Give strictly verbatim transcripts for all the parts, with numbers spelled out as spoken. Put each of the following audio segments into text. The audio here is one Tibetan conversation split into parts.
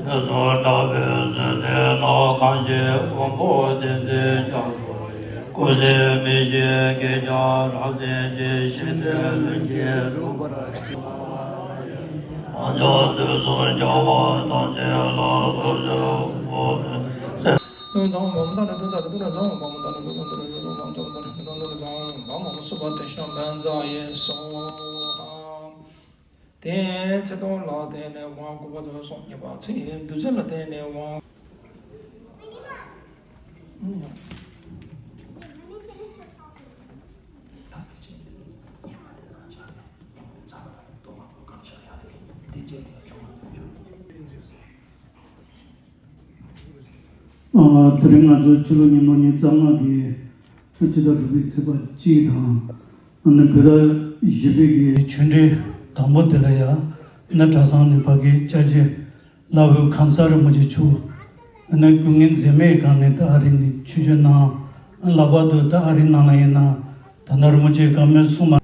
དེ་ཚོ་འདྲ་བའི་ཟེར་ཏེ་ནོ། གང་ཞིག་མགོན་པོ་བསྟན་འཛིན་རྒྱ་མཚོ་ཡི། སྐུ་ཚེ་མི་ཤིགས་བསྐལ་བརྒྱར་རབ་བརྟན་ཅིང་། ཞི་བདེའི་ལྷུན་གྱིས་གྲུབ་པར་ཤོག། དལ་འབྱོར་དུས་གསུམ་རྒྱལ་བ་ཐམས་ཅད་ལ། ཐུགས་རྗེ་ཆེན་པོ་བསྟན། དེ་ཚེ་དང་ལ་བརྟེན་ནས་དབང་བསྐུར་བ་དང་གསུམ་བརྙེས་པ་ཚེ་ཡི་བདུད་རྩི་ལ་བརྟེན་ནས་དབང་ཨ། དེ་རིང་ང་ཚོ་ཕྱི་ལོ་ཉིས་སྟོང་ཉི་ཤུ་རྩ་ལྔ་གི་སྤྱི་ཟླ་དྲུག་པའི་ཚེས་པ་གཅིག་དང་། ཨ་ནི་བོད་ཟླ་བཞི་པའི་གི་ཆོས་འབྲེལ་དང་པོ་དེ་ལ་ཡང་ནི་གྲྭ་ཚང་ནས་ཕ་གི་སྐྱབས་རྗེ་ལྷ་བོད་ཁང་གསར་རིན་པོ་ཆེ་མཆོག་ཨ་ནི་སྐུ་ངལ་འཛེམས་མེད་སྒང་ནས་ད་ཨ་རི་ནས་ཆོས་ཞུ་གནང་། ལྷག་པར་དུ་ད་ཨ་རི་ནང་ལ་ཡིན་ན་ད་ནི་རིན་པོ་ཆེ་བཀའ་མོལ་གསུངས་པ།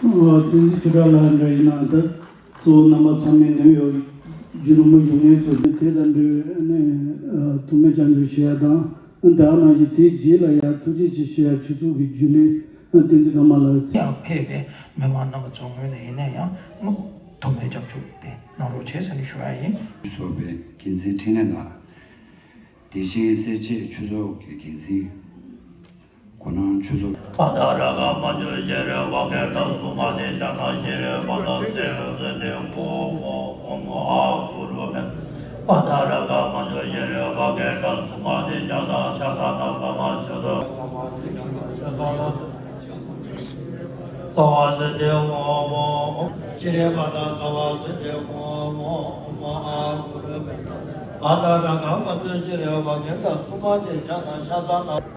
ཨ། བསྟན་འཛིན་ཆོས་གྲགས་ལགས་འདྲ་ཡིན་ན། ད་གཙོ་བོ་རྣམ་པ་ཚང་མས་ནིའུ་ཡོག་རྒྱུ་ནོར་བུ་བཞུགས་མཁན་ཚོ་དེ་དང་འབྲེལ་བའི་ཨ་ནི་ཨ་ཐུགས་སྨོན་སྐྱབས་འཇུག་ཞུ་ཡ་དང་། ཨ་ནི་དེ་ནང་བཞིན་དེའི་རྗེས་ལ་ཡ་ཐུགས་རྗེ་ཆེ་ཞུ་ཡ་ཆོས་ཚོགས་ཀྱི་རྒྱུན་ལས་ཨ་བསྟན་འཛིན་ཀརྨ་ལགས་ཡང་ཕེབས་པའི་མི་མང་རྣམ་པ་ཚོའི་ངོས་ནས་ཡིན་ན་ཡང་ཐུགས་སྨོན་སྐྱབས་འཇུག་དེ་གནང་རོགས་བྱེད་ཟེར་ནས་ཞུ་ཡ་ཡིན། ཚོགས་པའི་འགན་འཛིན་འཕྲིན་ལས་ལགས། དེ་བཞིན་སེར་བྱེས་ཆོས་ཚོགས་ཀྱི་འགན་འཛིན། གུ་ནང་ཆོས་ཚོགས། པ་ཏ་ར་ག་མ་ཇོ་ཤེ་རེ་བ་གེ་ཏ་སུ་མ་ཏེ་ཇ་ཏ་ཤེ་རེ་བ་ཏ་སེ་རེ་སེ་ཏེ་ཧོ་མོ་ཨོ་མ་ཨ་གུ་རུ་བེ། པ་ཏ་ར་ག་མ་ཇོ་ཤེ་རེ་བ་གེ་ཏ་སུ་མ་ཏེ་ཇ་ཏ་ཤ་ས་ཏ་པ་མ་ཤ་ཏ། སྭ་བ་སེ་ཏེ་ཧོ་མོ། ཤེ་རེ་བ་ཏ་སྭ་བ་སེ་ཏེ་ཧོ་མོ་ཨོ་མ་ཨ་གུ་རུ་བེ། པ་ཏ་ར་ག་མ་ཇོ་ཤེ་རེ་བ་གེ་ཏ་སུ་མ་ཏེ་ཇ་ཏ་ཤ་ས་ཏ།